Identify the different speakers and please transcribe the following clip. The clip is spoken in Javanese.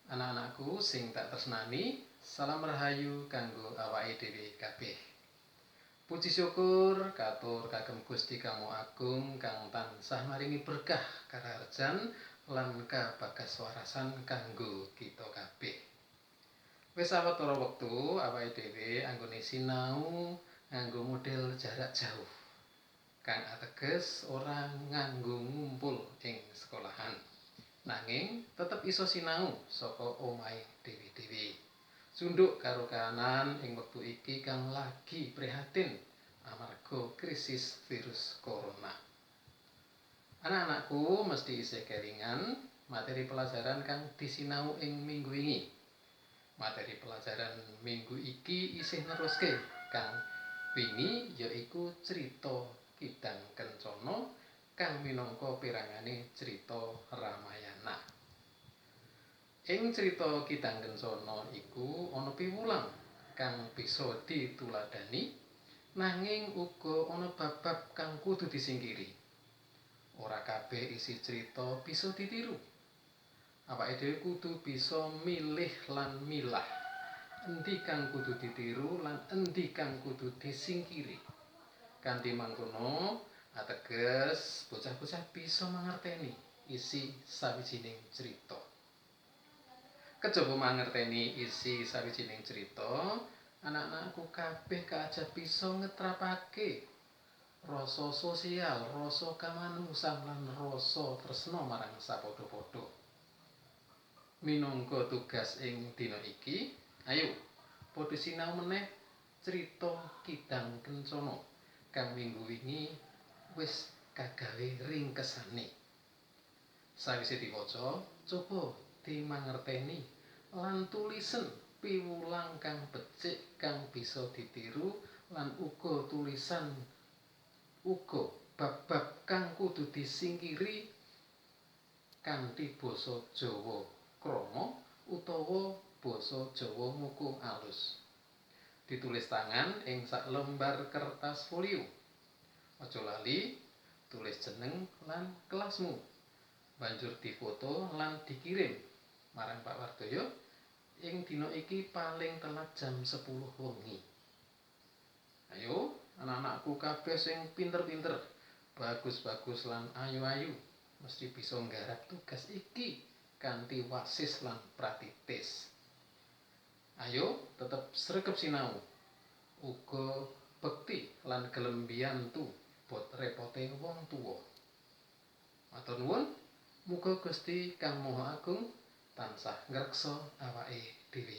Speaker 1: Anak-anakku sing tak tresnani, salam rahayu kanggo awake dhewe kabeh. Puji syukur katur kagem Gusti Kang Maha Agung kang tansah maringi berkah karaharjan lan kabagaswarasan kanggo kita kabeh. Wis sawetara wektu awake dhewe anggone sinau nganggo model jarak jauh, kang ateges ora nganggo ngumpul ing sekolahan. Nanging tetep iso sinau saka omahe dhewe-dhewe. Sunduk karo kahanan ing wektu iki kang lagi prihatin amarga krisis virus corona. Anak-anakku mesti isih kelingan materi pelajaran kang disinau ing minggu wingi. Materi pelajaran minggu iki isih neruske kang wingi, yaiku crita Kidang Kencana kang minangka pirangane crita Ramayana. Ing crita Kidang Kencana iku ana piwulang kang bisa dituladani, nanging uga ana bab-bab kang kudu disingkiri. Ora kabeh isi crita bisa ditiru. Awake dhewe kudu bisa milih lan milah endi kang kudu ditiru lan endi kang kudu disingkiri. Kanthi mangkono, ateges bocah-bocah bisa mangerteni isi sawijining crita. Kejaba mangerteni isi sawijining crita, anak-anakku kabeh kaajah bisa ngetrapake rasa sosial, rasa kamanungsan lan rasa tresna marang sapadha-padha. Minangka tugas ing dina iki, ayo padha sinau meneh crita Kidang Kencana kang minggu wingi wis kagawe ringkesane. Sawise diwaca, coba dimangerteni lan tulisen piwulang kang becik kang bisa ditiru lan uga tulisan uga bab-bab kang kudu disingkiri kanthi basa Jawa krama utawa basa Jawa muku alus. Ditulis tangan ing sak lembar kertas folio. Aja lali tulis jeneng lan kelasmu. Banjur difoto lan dikirim marang Pak Wardoyo ing dina iki paling telat jam 10 wengi. Ayo, anak-anakku kabeh sing pinter-pinter, bagus-bagus lan ayu-ayu, mesti bisa nggarap tugas iki kanthi wasis lan pratitis. Ayo tetep sregep sinau, uga bekti lan gelem mbiyantu bot repote wong tuwa. Matur nuwun, muga Gusti Kang Maha Agung tansah ngreksa awake dhewe.